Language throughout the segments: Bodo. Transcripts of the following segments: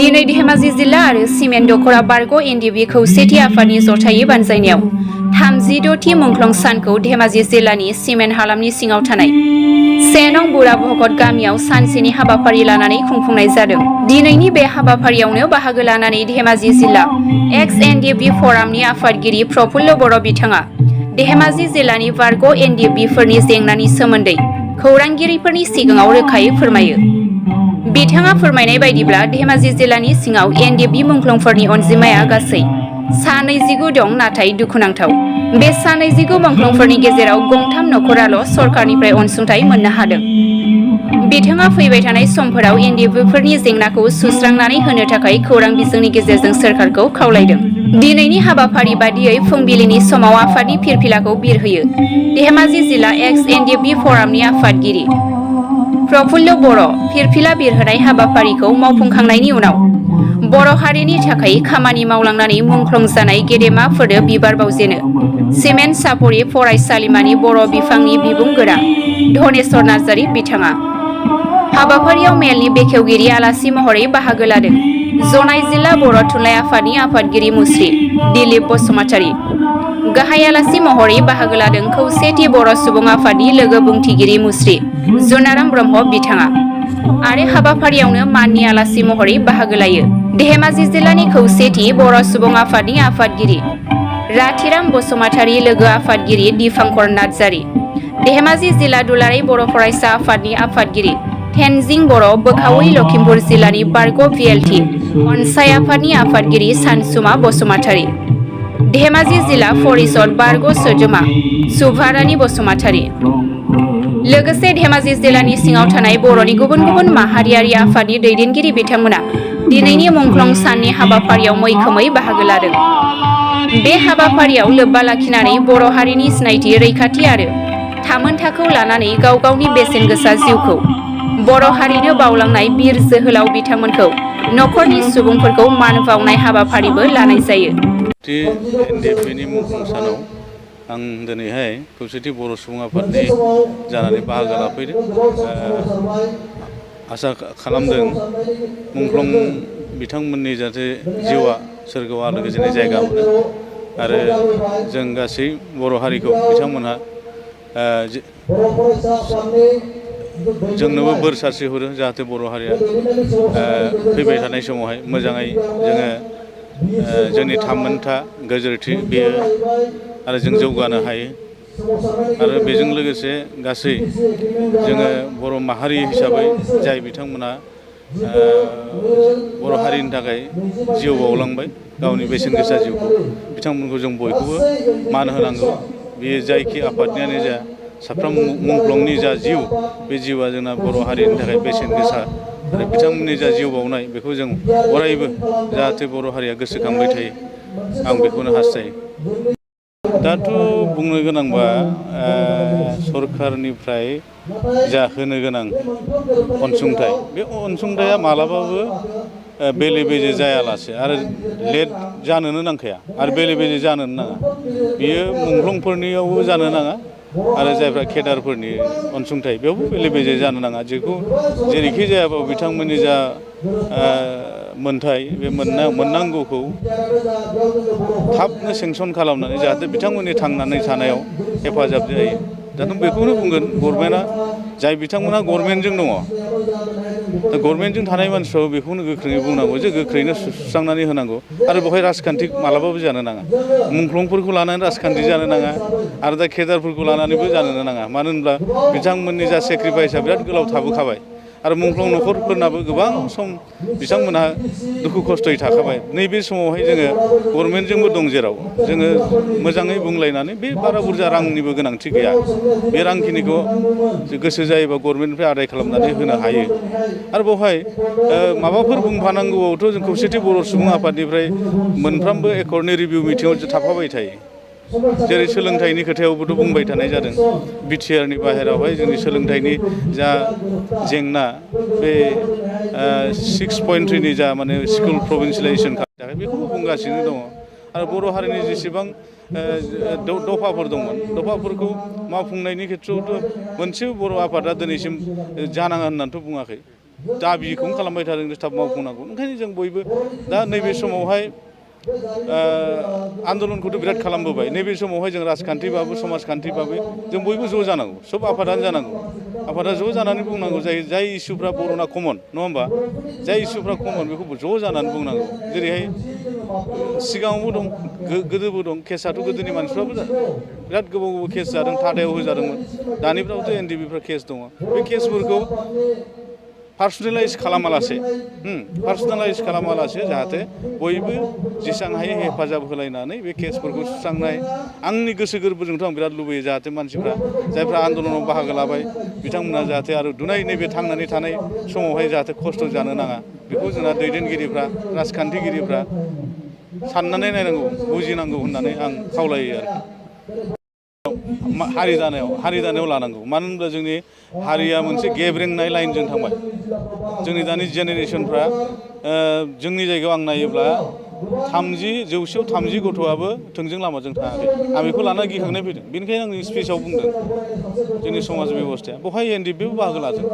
दिनै धेमाजि जिल्ला आरो सिमेन्ट दखरा बारग' एनडिएफबि खौसेथि आफादनि जथायै बानजायनायाव 36थि मुंख्लं सानखौ धेमाजि जिल्लानि सिमेन्ट हालामनि सिङाव थानाय 1 नं बुरा भकत गामियाव सानसेनि हाबाफारि लानानै खुंफुंनाय जादों। दिनैनि बे हाबाफारियावनो बाहागो लानानै धेमाजि जिल्ला एक्स एनडिएफबि फरामनि आफादगिरि प्रफुल्ल बर' बिथाङा धेमाजि जिल्लानि बारग' एनडिएफबिफोरनि जेंनानि सोमोन्दै खौरांगिरिफोरनि सिगाङाव रोखायै फोरमायो। बिथाङा फोरमायनाय बायदिब्ला धेमाजि जिल्लानि सिङाव एनडिएफबि मुंख्लंफोरनि अनजिमाया गासै 29 दं, नाथाय दुखुनांथाव बे 29 मुंख्लंफोरनि गेजेराव गंथाम नखराल' सरकारनिफ्राय अनसुंथाइ मोननो हादों। बिथाङा फैबाय थानाय समफोराव एनडिएफबिफोरनि जेंनाखौ सुस्रांनानै होनो थाखाय खौरां बिजोंनि गेजेरजों सोरखारखौ खावलायदों। दिनैनि हाबाफारि बादियै फुंबिलिनि समाव आफादनि फिरफिलाखौ बिरहोयो धेमाजि जिल्ला एक्स एनडिएफबि फरामनि आफादगिरि प्रफुल्ल बर'। फिरफिला बिरहोनाय हाबाफारिखौ मावफुंखांनायनि उनाव बर' हारिनि थाखाय खामानि मावलांनानै मुंख्लं जानाय गेदेमाफोरनो बिबार बावजेनो सिमेन्ट सापरि फरायसालिमानि बर' बिफाननि बिबुंगोरा धनेस्वर नार्जारि बिथाङा हाबाफारियाव मेलनि बेखेवगिरि आलासि महरै बाहागो लादों। जनाय जिल्ला बर' थुनलाइ आफादनि आफादगिरि मुस्रि दिलीप बसुमतारी। गाहाय आलासि महरै बाहागो लादों खौसेथि बर' सुबुं आफादनि लोगो बुंथिगिरि मुस्रि जुनाराम ब्रह्म बिथाङा आरो हाबाफारियावनो माननि आलासि महरै बाहागो लायो धेमाजि जिल्लानि खौसेथि बर' सुबुं आफादनि आफादगिरि राथिराम बसुमतारी, लोगो आफादगिरि दीपांकर नार्जारि, धेमाजि जिल्ला दुलाराय बर' फरायसा आफादनि आफादगिरि तेनजिं बर', बोखावै लखिमपुर जिल्लानि बारग' भिएलटि अनसाय आफादनि आफादगिरि सानसुमा बसुमतारी, धेमाजि जिल्ला परिषद बारग' सोद्रोमा सुभारानी बसुमतारी, लोगोसे धेमाजि जिल्लानि सिङाव थानाय बर'नि गुबुन गुबुन माहारियारि आफादनि दैदेनगिरि बिथांमोना दिनैनि मुंख्लं साननि हाबाफारियाव मैखोमै बाहागो लादों। बे हाबाफारियाव लोब्बा लाखिनानै बर' हारिनि सिनायथि, रैखाथि आरो थामोनथाखौ लानानै गाव गावनि बेसेन गोसा जिउखौ बर' हारिनो बावलांनाय बिर जोहोलाव बिथांमोनखौ नखरनि सुबुंफोरखौ मान बावनाय हाबाफारिबो लानाय जायो। एनडिएफबिनि मुंख्लं सानाव आं दिनैहाय खौसेथि बर' सुबुं आफादनि जानानै बाहागो लाफैदों। आसा खालामदों मुंख्लं बिथांमोननि जाहाथे जिउआ सोरगोआव आलो गोजोननि जायगा मोनो आरो जों गासै बर' हारिखौ बिथांमोनहा जोंनोबो बोर सारस्रिहरो जाहाथे बर' हारिया फैबाय थानाय समावहाय मोजाङै जोङो जोंनि थामोनथा गोजोरथि बेयो आरो जों जौगानो हायो आरो बेजों लोगोसे गासै जोङो बर' माहारि हिसाबै जाय बिथांमोना बर' हारिनि थाखाय जिउ बावलांबाय गावनि बेसेन गोसा जिउखौ, बिथांमोनखौ जों बयखौबो मान होनांगौ। बेयो जायखि आफादनियानो जा साफ्रोम मुंख्लंनि जा जिउ, बे जिउआ जोंना बर' हारिनि थाखाय बेसेन गोसा आरो बिथांमोननि जा जिउ बावनाय बेखौ जों अरायबो जाहाथे बर' हारिया गोसोखांबाय थायो, आं बेखौनो हास्थायो। दाथ' बुंनो गोनांबा सरकारनिफ्राय जा होनो गोनां अनसुंथाइ, बे अनसुंथाइया मालाबाबो बेले बेजे जायालासे आरो लेट जानोनो नांखाया आरो बेले बेजे जानोनो नाङा। बियो मुंख्लंफोरनियावबो जानो नाङा आरो जायफ्रा केडारफोरनि अनसुंथाइ बेयावबो बेले बेजे जानो नाङा। जेखौ जेरैखि जायाबाबो बिथांमोननि जा मोन्थाय बे मोननांगौखौ थाबनो सेंसन खालामनानै जाहाथे बिथांमोननि थांनानै थानायाव हेफाजाब जायो। दाथ' बेखौनो बुंगोन गभर्नमेन्टआ, जाय बिथांमोना गभर्नमेन्टजों दङ, दा गभर्नमेन्टजों थानाय मानसिफ्राबो बेखौनो गोख्रोङै बुंनांगौ जे गोख्रैनो सुस्रांनानै होनांगौ आरो बेवहाय राजखान्थि मालाबाबो जानो नाङा। मुंख्लंफोरखौ लानानै राजखान्थि जानो नाङा आरो दा केडारफोरखौ लानानैबो जानोनो नाङा। मानो होनब्ला बिथांमोननि जा सेक्रिफाइसआ बिराद गोलाव थाबोखाबाय आरो मुंख्लं नखरफोरनाबो गोबां सम बिथांमोनहा दुखु खस्थ'यै थाखाबाय। नैबे समावहाय जोङो गभर्नमेन्टजोंबो दं, जेराव जोङो मोजाङै बुंलायनानै बे बारा बुरजा रांनिबो गोनांथि गैया, बे रांखिनिखौ गोसो जायोबा गभर्नमेन्टनिफ्राय आदाय खालामनानै होनो हायो। आरो बेवहाय माबाफोर बुंफानांगौआवथ' जों खौसेथि बर' सुबुं आफादनिफ्राय मोनफ्रोमबो एकर्डनि रिभिउ मिटिङाव थाफाबाय थायो। जेरै सोलोंथाइनि खोथायावबोथ' बुंबाय थानाय जादों, बिटिआरनि बाहेरायावहाय जोंनि सोलोंथाइनि जा जेंना, बे 6.3नि जा माने स्कुल प्रभिन्सियेलाइजेसन खालामनो थाखाय बेखौबो बुंगासिनो दङ। आरो बर' हारिनि जेसेबां दफाफोर दंमोन, दफाफोरखौ मावफुंनायनि खेथ्रआवथ' मोनसे बर' आफादा दिनैसिम जानाङा होननानैथ' बुङाखै। दाबिखौनो खालामबाय थादों स्टाफ मावफुंनांगौ। ओंखायनो जों बयबो दा नैबे समावहाय आन्दलनखौथ' बिराद खालामबोबाय। नैबे समावहाय जों राजखान्थिबाबो समाजखान्थिबाबो जों बयबो ज' जानांगौ, सब आफादानो जानांगौ। आफादा ज' जानानै बुंनांगौ जायो जाय इसुफ्रा बर'ना कमन नङा होमबा, जाय इसुफ्रा कमन बेखौ ज' जानानै बुंनांगौ। जेरैहाय सिगाङावबो दं, गोदोबो दं, केसआथ' गोदोनि मानसिफ्राबो बिराद गोबाव गोबाव केस जादों, थादायाव होजादोंमोन। दानिफ्रावथ' एनडिबिफ्रा केस दङ। बे केसफोरखौ पार्सनेलाइज खालामालासे जाहाथे बयबो जेसां हायो हेफाजाब होलायनानै बे केसफोरखौ सुस्रांनाय। आंनि गोसो गोरबोजोंथ' आं बिराद लुबैयो जाहाथे मानसिफ्रा जायफ्रा आन्दलनाव बाहागो लाबाय बिथांमोना जाहाथे आरो दुनाय नैबे थांनानै थानाय समावहाय जाहाथे खस्थ' जानो नाङा, बेखौ जोंना दैदेनगिरिफ्रा, राजखान्थिगिरिफ्रा साननानै नायनांगौ, बुजिनांगौ होननानै आं खावलायो आरोखि। हारि दानायाव लानांगौ। मानो होनब्ला जोंनि हारिया मोनसे गेब्रेंनाय लाइनजों थांबाय। जोंनि दानि जेनेरेसनफ्रा जोंनि जायगायाव आं नायोब्ला 30 जौसेयाव 30 गथ'आबो थोंजों लामाजों थाङाखै। आं बेखौ लानानै गिखांनाय फैदों। बेनिखायनो आंनि स्पिचआव बुंदों जोंनि समाज बेब'स्थाया बेवहाय एनडिएफबिबो बाहागो लादों।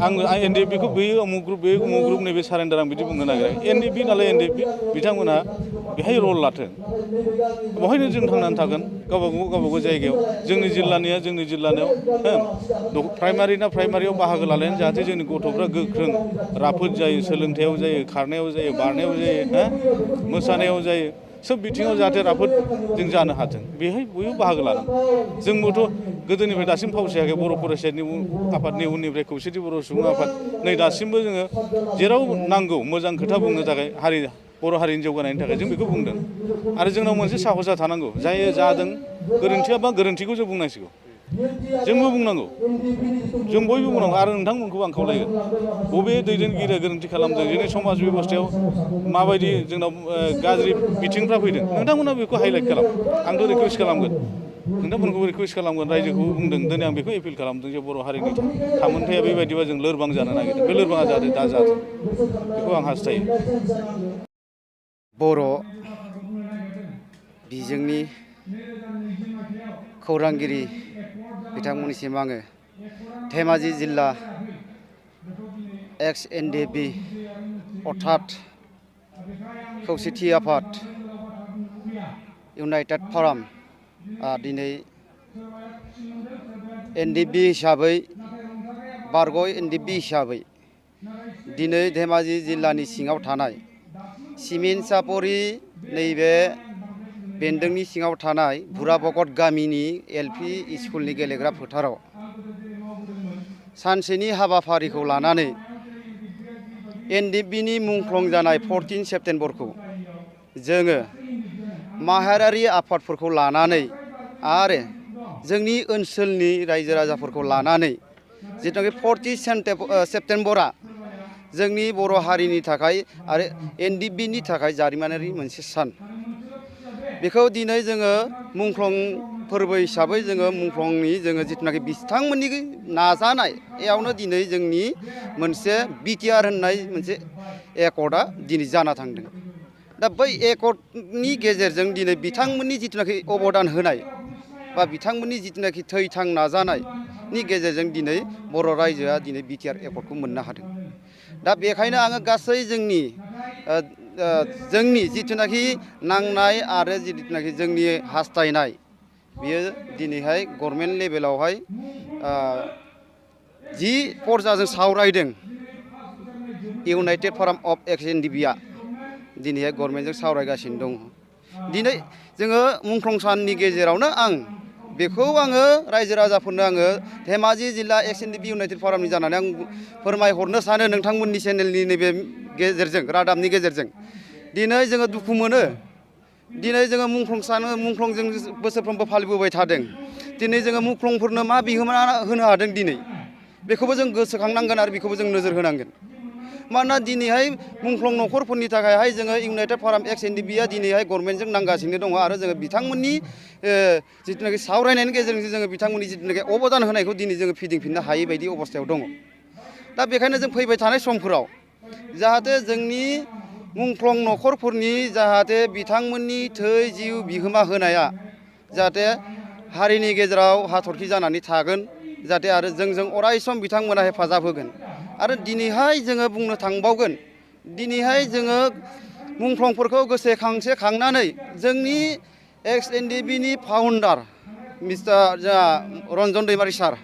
आं एनडिएफबिखौ बेयो उमुक ग्रुप नैबे सारेन्डार आं बिदि बुंनो नागिराखै। एनडिएफबि नालाय एनडिएफबि बिथांमोनहा बेहाय रल लाथों। बेवहायनो जों थांनानै थागोन गावबा गाव जायगायाव। जोंनि जिल्लानियाव प्राइमारियाव बाहागो लालायनानै जाहाथे जोंनि गथ'फ्रा गोख्रों राफोद जायो, सोलोंथायाव जायो, खारनायाव जायो, बारनायाव जायो, मोसानायाव जायो, सोब बिथिङाव जाहाथे राफोद जों जानो हाथों, बेहाय बयबो बाहागो लानांगौ। जोंबोथ' गोदोनिफ्राय दासिम फावसायाखै। बर' फरायसानि आफादनि उननिफ्राय खौसेथि बर' सुबुं आफाद, नै दासिमबो जोङो जेराव नांगौ मोजां खोथा बुंनो थाखाय बर' हारिनि जौगानायनि थाखाय जों बेखौ बुंदों। आरो जोंनाव मोनसे साहसआ थानांगौ, जाय जादों गोरोन्थिया बा गोरोन्थिखौ जों बुंनांसिगौ, जोंबो बुंनांगौ, जों बयबो बुंनांगौ। आरो नोंथांमोनखौबो आं खावलायगोन, बबे दैदेनगिरिया गोरोन्थि खालामदों, जोंनि समाज बेब'स्थायाव माबायदि जोंनाव गाज्रि बिथिंफ्रा फैदों, नोंथांमोना बेखौ हाइलाइट खालाम। आंथ' रिकुवेस्ट खालामगोन, नोंथांमोनखौबो रिकुवेस्ट खालामगोन, रायजोखौबो बुंदों। दिनै आं बेखौ एपिल खालामदों जे बर' हारिनि थामोनथाया बेबायदिबा जों लोरबां जानो नागिरदों, बे लोरबाङा जाहाथे दा जाथों, बेखौ आं हास्थायो। बर' बिजोंनि खौरांगिरि बिथांमोननिसिम आङो धेमाजि जिल्ला एक्स एनडिएफबि अर्थात खौसेथि आफाद इउनाइटेड फराम दिनै एनडिएफबि हिसाबै, बारग' एनडिएफबि हिसाबै दिनै धेमाजि जिल्लानि सिङाव थानाय सिमिनसापरि नैबे बेन्दोंनि सिङाव थानाय भुराबगत गामिनि एलपि स्कुलनि गेलेग्रा फोथाराव सानसेनि हाबाफारिखौ लानानै एनडिएफबिनि मुंख्लं जानाय 14 सेप्तेम्बरखौ जोङो माहारियारि आफादफोरखौ लानानै आरो जोंनि ओनसोलनि रायजो राजाफोरखौ लानानै जिथुनाखि 14 सेप्तेम्बरा जोंनि बर' हारिनि थाखाय आरो एनडिएफबिनि थाखाय जारिमिनारि मोनसे सान। बेखौ दिनै जोङो मुंख्लं फोरबो हिसाबै जोङो मुंख्लंनि जिथुनाखि बिथांमोननि नाजानायावनो दिनै जोंनि मोनसे बिटिआर होननाय मोनसे एकर्डआ दिनै जाना थांदों। दा बै एकर्डनि गेजेरजों दिनै बिथांमोननि जिथुनाखि अबदान होनाय बा बिथांमोननि जिथुनाखि थैथां नाजानायनि गेजेरजों दिनै बर' रायजोआ दिनै बिटिआर एकर्डखौ मोननो हादों। दा बेखायनो आङो गासै जोंनि जिथुनाखि नांनाय आरो जिथुनाखि जोंनि हास्थायनाय, बियो दिनैहाय गभर्नमेन्ट लेभेलावहाय जि पर्जाजों सावरायदों इउनाइटेड फराम अफ एक्स एनडिएफबिआ दिनैहाय गभर्नमेन्टजों सावरायगासिनो दङ। दिनै जोङो मुंख्लं साननि गेजेरावनो बेखौ आङो रायजो राजाफोरनो आङो धेमाजि जिल्ला एक्स एनडिएफबि इउनाइटेड फरामनि जानानै आं फोरमायहरनो सानो नोंथांमोननि चेनेलनि नैबे गेजेरजों, रादाबनि गेजेरजों। दिनै जोङो दुखु मोनो, दिनै जोङो मुंख्लंजों बोसोरफ्रोमबो फालिबोबाय थादों। दिनै जोङो मुंख्लंफोरनो मा बिहोमा होनो हादों दिनै बेखौबो जों गोसोखांनांगोन आरो बेखौबो जों नोजोर होनांगोन। मानोना दिनैहाय मुंख्लं न'खरफोरनि थाखायहाय जोङो इउनाइटेड फराम एक्स एनडिएफबिआ दिनैहाय गभर्नमेन्टजों नांगासिनो दङ आरो जोङो बिथांमोननि जिथुनाखि सावरायनायनि गेजेरजों जोङो बिथांमोननि जिथुनाखि अबदान होनायखौ दिनै जोङो फिदिंफिननो हायै बायदि अबस्थायाव दङ। दा बेखायनो जों फैबाय थानाय समफोराव जाहाथे जोंनि मुंख्लं न'खरफोरनि जाहाथे बिथांमोननि थै जिउ बिहोमा होनाया जाहाथे हारिनि गेजेराव हाथरखि जानानै थागोन, जाहाथे आरो जोंजों अराय सम बिथांमोना हेफाजाब होगोन। आरो दिनैहाय जोङो बुंनो थांबावगोन दिनैहाय जोङो मुंख्लंफोरखौ गोसोखांनानै जोंनि एक्स एनडिबिनि फाउन्डार मिस्टार जोंहा रन्जन दैमारि सार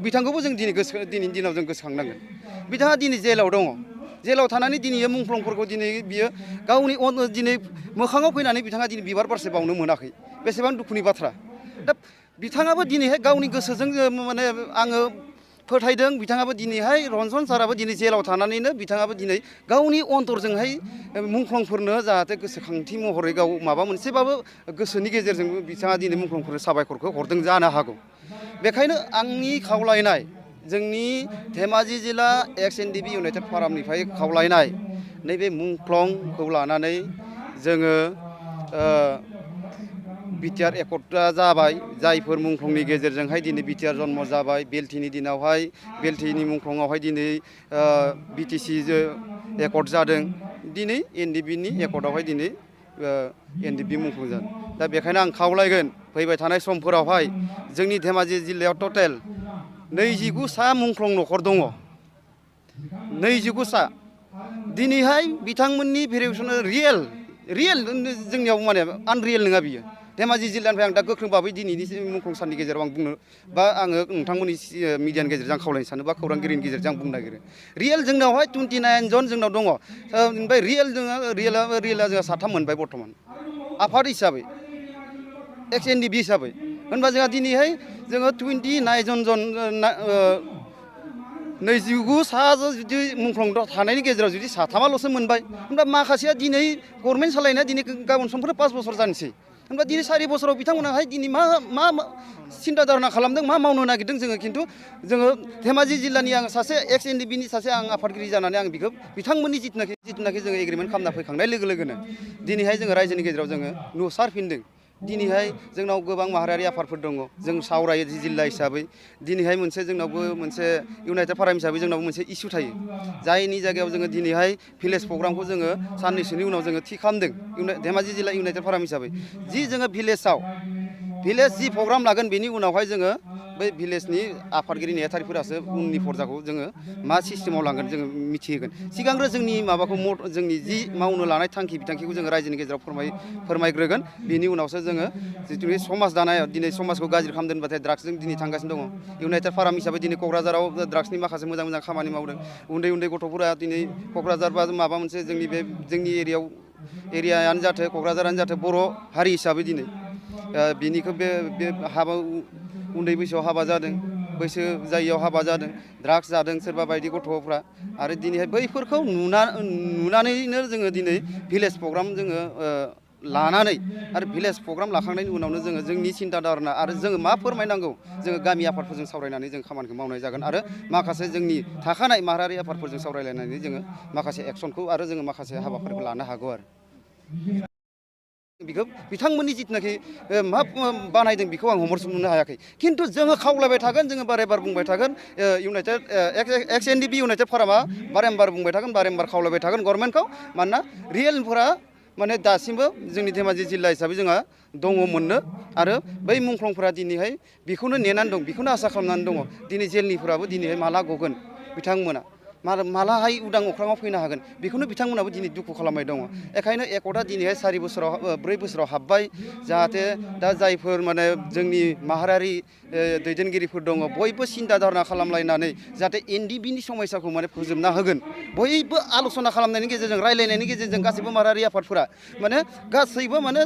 बिथांखौबो जों दिनैनि दिनाव जों गोसोखांनांगोन बिथाङा दिनै जेलाव दङ जेलाव थानानै दिनै मुंख्लंफोरखौ दिनै बियो गावनि दिनै मोखाङाव फैनानै बिथाङा दिनै बिबार बारसे बावनो मोनाखै बेसेबां दुखुनि बाथ्रा दा बिथाङाबो दिनैहाय गावनि गोसोजों माने आङो फोथायदों बिथाङाबो दिनैहाय रन्जन साराबो दिनै जेलाव थानानैनो बिथाङाबो दिनै गावनि अन्तरजोंहाय मुंख्लंफोरनो जाहाथे गोसोखांथि महरै गाव माबा मोनसेबाबो गोसोनि गेजेरजों बिथाङा दिनै मुंख्लंफोरनो साबायखरखौ हरदों जानो हागौ बेखायनो आंनि खावलायनाय जोंनि धेमाजि जिल्ला एक्स एनडिबि इउनाइटेड फरामनिफ्राय खावलायनाय नैबे मुंख्लंखौ लानानै जोङो बिटिआर एकर्डआ जाबाय जायफोर मुंख्लंनि गेजेरजोंहाय दिनै बिटिआर जन्म जाबाय बेलटिनि दिनावहाय बेलटिनि मुंख्लंआवहाय दिनै बिटिसि एकर्ड जादों दिनै एनडिबिनि एकर्डआवहाय दिनै एनडिबि मुंख्लं जादों दा बेखायनो आं खावलायगोन फैबाय थानाय समफोरावहाय जोंनि धेमाजि जिल्लायाव टटेल 29 सा मुंख्लं न'खर दङ 29 सा दिनैहाय बिथांमोननि भेरिफिकेसन रियेल जोंनियाव माने आनरियेल नङा बियो धेमाजि जिल्लानिफ्राय आं दा गोख्रों भाबै दिनैनि मुंख्लं साननि गेजेराव आं बुंनो बा आङो नोंथांमोननि मिडियानि गेजेरजों आं खावलायनो सानो बा खौरांगिरिनि गेजेरजों आं बुंनो नागिरो रियेल जोंनावहाय 29 जन जोंनाव दङ ओमफ्राय रियेला जोंहा 3 मोनबाय बर्थमान आफाद हिसाबै एक्स एनडिबि हिसाबै होनबा जोंहा दिनैहाय जोङो 29 जन 29 सा जुदि मुंख्लं थानायनि गेजेराव जुदि 3ल'सो मोनबाय होनबा माखासेया दिनै गभर्नमेन्ट सालायनाया दिनै गाबोन समफोर 5 बोसोर जानोसै होनबा दिनै 4 बोसोराव बिथांमोनाहाय दिनै मा सिन्था धारना खालामदों मा मावनो नागिरदों जोङो खिन्थु जोङो धेमाजि जिल्लानि आं सासे एक्स एनडिबिनि सासे आं आफादगिरि जानानै आं बेखौ बिथांमोननि जिथुनाखि जोङो एग्रिमेन्ट खालामना फैखांनाय लोगो लोगोनो दिनैहाय जोङो रायजोनि गेजेराव जोङो नुसारफिनदों दिनैहाय जोंनाव गोबां माहारियारि आफादफोर दङ जों सावरायो जिल्ला हिसाबै दिनैहाय मोनसे जोंनावबो मोनसे इउनाइटेड फराम हिसाबै जोंनावबो मोनसे इस्यु थायो जायनि जायगायाव जोङो दिनैहाय भिलेज प्रग्रामखौ जोङो साननैसोनि उनाव जोङो थि खालामदों धेमाजि जिल्ला इउनाइटेड फराम हिसाबै जि जोङो भिलेज जि प्रग्राम लागोन बेनि उनावहाय जोङो बै भिलेजनि आफादगिरि नेहाथारिफोरासो उननि फर्जाखौ जोङो मा सिस्टेमाव लांगोन जोङो मिथिहोगोन सिगांग्रो जोंनि माबाखौ जोंनि जि मावनो लानाय बिथांखिखौ जोङो रायजोनि गेजेराव फोरमायग्रोगोन बेनि उनावसो जोङो जिथु समाज दानायाव दिनै समाजखौ गाज्रि खालामदों होनबाथाय ड्राग्सजों दिनै थांगासिनो दङ इउनाइटेड फाराम हिसाबै दिनै क'क्राझाराव ड्राग्सनि माखासे मोजां खामानि मावदों उन्दै गथ'फोरा दिनै क'क्राझार बा माबा मोनसे जोंनि एरियायानो जाथों क'क्राझारानो जाथों बर' हारि हिसाबै दिनै बिनिखौ बे हाबा उन्दै बैसोआव हाबा जादों बैसो जायियाव हाबा जादों ड्राग्स जादों सोरबा बायदि गथ'फ्रा आरो दिनैहाय बैफोरखौ नुनानैनो जोङो दिनै भिलेज प्रग्राम जोङो लानानै आरो भिलेज प्रग्राम लाखांनायनि उनावनो जोङो जोंनि सिन्था धारना आरो जोङो मा फोरमायनांगौ जोङो गामि आफादफोरजों सावरायनानै जों खामानिखौ मावनाय जागोन आरो माखासे जोंनि थाखानाय माहारियारि आफादफोरजों सावरायलायनानै जोङो माखासे एक्सनखौ आरो जोङो माखासे हाबाफारिखौ लानो हागौ आरो बेखौ बिथांमोननि जिथुनाखि मा बानायदों बेखौ आं हमरजोबनो हायाखै खिन्थु जोङो खावलायबाय थागोन जोङो बारे-बार बुंबाय थागोन इउनाइटेड एक्स एनडिबि इउनाइटेड फारामा बारेम्बार बुंबाय थागोन बारेम्बार खावलायबाय थागोन गभर्नमेन्टखौ मानोना रियेलफोरा माने दासिमबो जोंनि धेमाजि जिल्ला हिसाबै जोंहा दङमोननो आरो बै मुंख्लंफोरा दिनैहाय बेखौनो नेनानै दं बेखौनो आसा खालामनानै दङ दिनै जेलनिफोराबो दिनैहाय माला गगोन बिथांमोना मालाहाय उदां अख्राङाव फैनो हागोन बेखौनो बिथांमोनाबो दिनै दुखु खालामबाय दङ बेखायनो एकर्डआ दिनैहाय 4 बोसोराव 4 बोसोराव हाबबाय जाहाथे दा जायफोर माने जोंनि माहारियारि दैदेनगिरिफोर दङ बयबो सिन्था धारना खालामलायनानै जाहाथे एनडिबिनि समयसाखौ माने फोजोबना होगोन बयबो आल'सना खालामनायनि गेजेरजों रायलायनायनि गेजेरजों गासैबो माहारियारि आफादफोरा माने गासैबो माने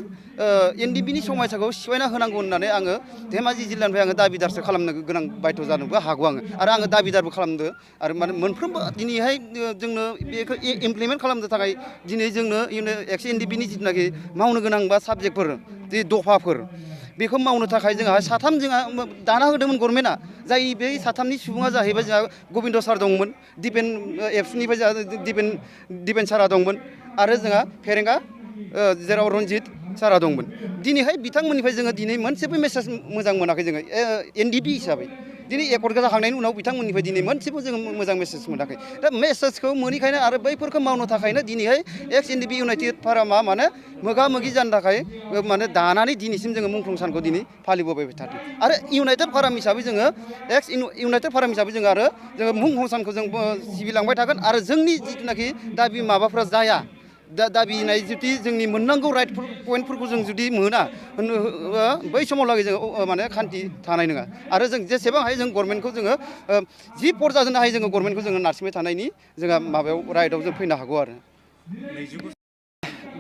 एनडिबिनि समयसाखौ सिफायना होनांगौ होननानै आङो धेमाजि जिल्लानिफ्राय आङो दाबिदारसो खालामनो गोनां बायथ' जानोबो हागौ आरो आङो दाबिदारबो खालामदो आरो माने मोनफ्रोमबो दिनैहाय जोंनो बेखौ इमप्लिमेन्ट खालामनो थाखाय दिनै जोंनो एक्स एनडिबिनि जिथुनाखि मावनो गोनां बा साबजेक्टफोर जि दफाफोर बेखौ मावनो थाखाय जोंहा 3 जोंहा दाना होदोंमोन गभर्नमेन्टआ जाय बे 3नि सुबुङा जाहैबाय जोंहा गबिन्द सार दंमोन दिपेन एबसुनिफ्राय जोंहा दिपेन सारा दंमोन आरो जोंहा फेरेंगा जेराव रन्जित सारा दंमोन दिनैहाय बिथांमोननिफ्राय जोङो दिनै मोनसेबो मेसेज मोजां मोनाखै जोङो एनडिबि हिसाबै दिनै एकर्ड जाखांनायनि उनाव बिथांमोननिफ्राय दिनै मोनसेबो जोङो मोजां मेसेज मोनाखै दा मेसेजखौ मोनैखायनो आरो बैफोरखौ मावनो थाखायनो दिनैहाय एक्स एनडिपि इउनाइटेड फारामा माने मोगा मोगि जानो थाखाय माने दानानै दिनैसिम जोङो मुंख्लं सानखौ दिनै फालिबोबाय थादों आरो इउनाइटेड फाराम हिसाबै जोङो एक्स इउनाइटेड फाराम हिसाबै जोङो आरो जोङो मुंख्लं सानखौ जों सिबिलांबाय थागोन आरो जोंनि जिथुनाखि दाबि माबाफ्रा जाया दाबिनाय जुदि जोंनि मोननांगौ राइट पइन्टफोरखौ जों जुदि मोना बै समावलागै जोङो माने खान्थि थानाय नङा आरो जों जेसेबां हायो जों गभर्नमेन्टखौ जोङो जि पर्जाजोंनो हायो जोङो गभर्नमेन्टखौ जोङो नारसिनबाय थानायनि जोंहा माबायाव राइटआव जों फैनो हागौ आरो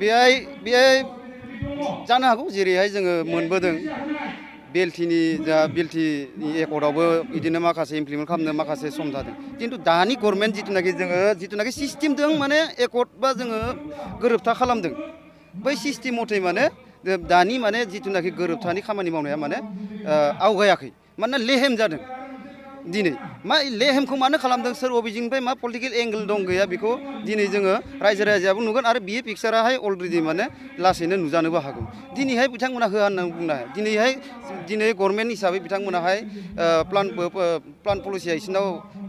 बेहाय जानो हागौ जेरैहाय जोङो मोनबोदों बेलटिनि एकर्डआवबो बिदिनो माखासे इमप्लिमेन्ट खालामनो माखासे सम जादों खिन्थु दानि गभर्नमेन्ट जिथुनाखि सिस्टेमजों माने एकर्ड बा जोङो गोरोबथा खालामदों बै सिस्टेम मथे माने दानि माने जिथुनाखि गोरोबथानि खामानि मावनाया माने आवगायाखै मानोना लेहेम जादों दिनै मा लेहेमखौ मानो खालामदों सोर अबिजिंनिफ्राय मा पलिटिकेल एंगेल दं गैया बेखौ दिनै जोङो रायजो राजायाबो नुगोन आरो बियो पिक्साराहाय अलरेडि माने लासैनो नुजानोबो हागौ दिनैहाय बिथांमोना होआ होननानै बुंनो हाया दिनै गभर्नमेन्ट हिसाबै बिथांमोनाहाय प्लान पलिसिया बिसिनाव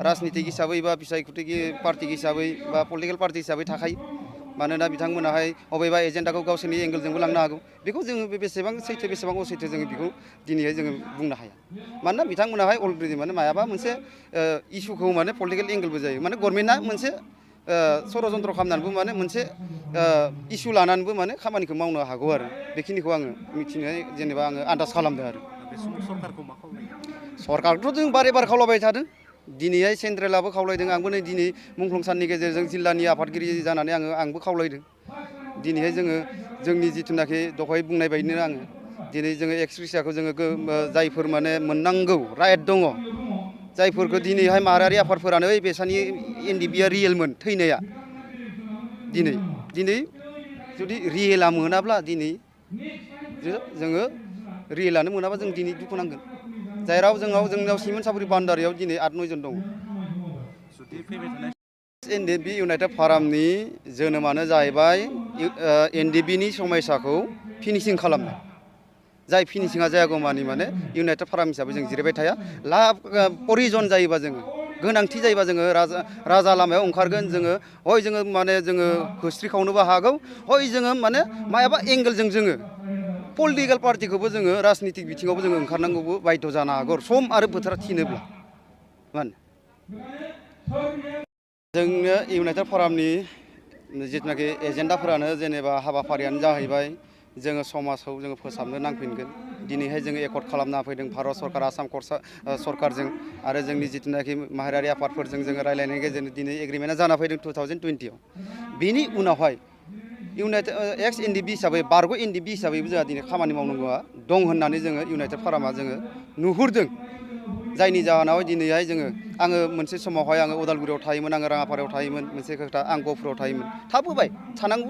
राजनितिक हिसाबै बा बिसायख'थि पार्टि हिसाबै बा पलिटिकेल पार्टि हिसाबै थाखायो मानोना बिथांमोनाहाय अबेबा एजेन्डाखौ गावसोरनि एंगेलजोंबो लांनो हागौ बेखौ जोङो बेसेबां सैथो बेसेबां असैथो जोङो बेखौ दिनैहाय जोङो बुंनो हाया मानोना बिथांमोनाहाय अलरेडि माने मायाबा मोनसे इसुखौ माने पलिटिकेल एंगेलबो जायो माने गभर्नमेन्टआ मोनसे षड़यन्त्र खालामनानैबो माने मोनसे इसु लानानैबो माने खामानिखौ मावनो हागौ आरो बेखिनिखौ आङो मिथिनाय जेनेबा आङो आन्दाज खालामदों आरो सरकारखौथ' जों बारे बार खावलायबाय थादों दिनैहाय सेन्ट्रेलाबो खावलायदों आंबो नै दिनै मुंख्लं साननि गेजेरजों जिल्लानि आफादगिरि जानानै आंबो खावलायदों दिनैहाय जोङो जोंनि जिथुनाखि दहाय बुंनाय बायदिनो आङो दिनै जोङो एक्सप्रेसियाखौ जोङो जायफोर माने मोननांगौ राइट दङ जायफोरखौ दिनैहाय माहारियारि आफादफोरानो ओइ बेसानि एनडिपिआ रियेलमोन थैनाया दिनै जुदि रियेला मोनाब्ला दिनै जोङो रियेलानो मोनाबा जों दिनै दुखु नांगोन जेराव जोंनाव सिमेन्ट सापरि बान्दारियाव दिनै 8-9 जन दङ एनडिपि इउनाइटेड फारामनि जोनोमानो जाहैबाय एनडिपिनि समयसाखौ फिनिशिं खालामनाय जाय फिनिशिंआ जायागौमानि माने इउनाइटेड फाराम हिसाबै जों जिरायबाय थाया प्रयजन जायोबा जोङो गोनांथि जायोबा जोङो राजा लामायाव ओंखारगोन जोङो हय जोङो माने जोङो होस्रिखावनोबो हागौ हय जोङो माने मायाबा एंगेलजों जोङो पलिटिकेल पार्टिखौबो जोङो राजनितिक बिथिङावबो जोङो ओंखारनांगौबो बायध' जानो हागौ सम आरो बोथोरा थिनोब्ला माने जोंनो इउनाइटेड फारामनि जिथुनाखि एजेन्डाफोरानो जेनेबा हाबाफारियानो जाहैबाय जोङो समाजखौ जोङो फोसाबनो नांफिनगोन दिनैहाय जोङो एकर्ड खालामना फैदों भारत सरकार आसाम सरकारजों आरो जोंनि जिथुनाखि माहारियारि आफादफोरजों जोङो रायलायनायनि गेजेरजों दिनै एग्रिमेन्टआ जाना फैदों 2020आव बेनि उनावहाय इउनाइटेड एक्स एनडिपि हिसाबै बारग' एनडिपि हिसाबैबो जोंहा दिनै खामानि मावनांगौआ दं होननानै जोङो इउनाइटेड फारामा जोङो नुहुरदों जायनि जाहोनाव दिनैहाय आङो मोनसे समावहाय आङो उदालगुरियाव थायोमोन आङो राङापारायाव थायोमोन मोनसे खोथा आं गहपुराव थायोमोन थाबोबाय थानांगौ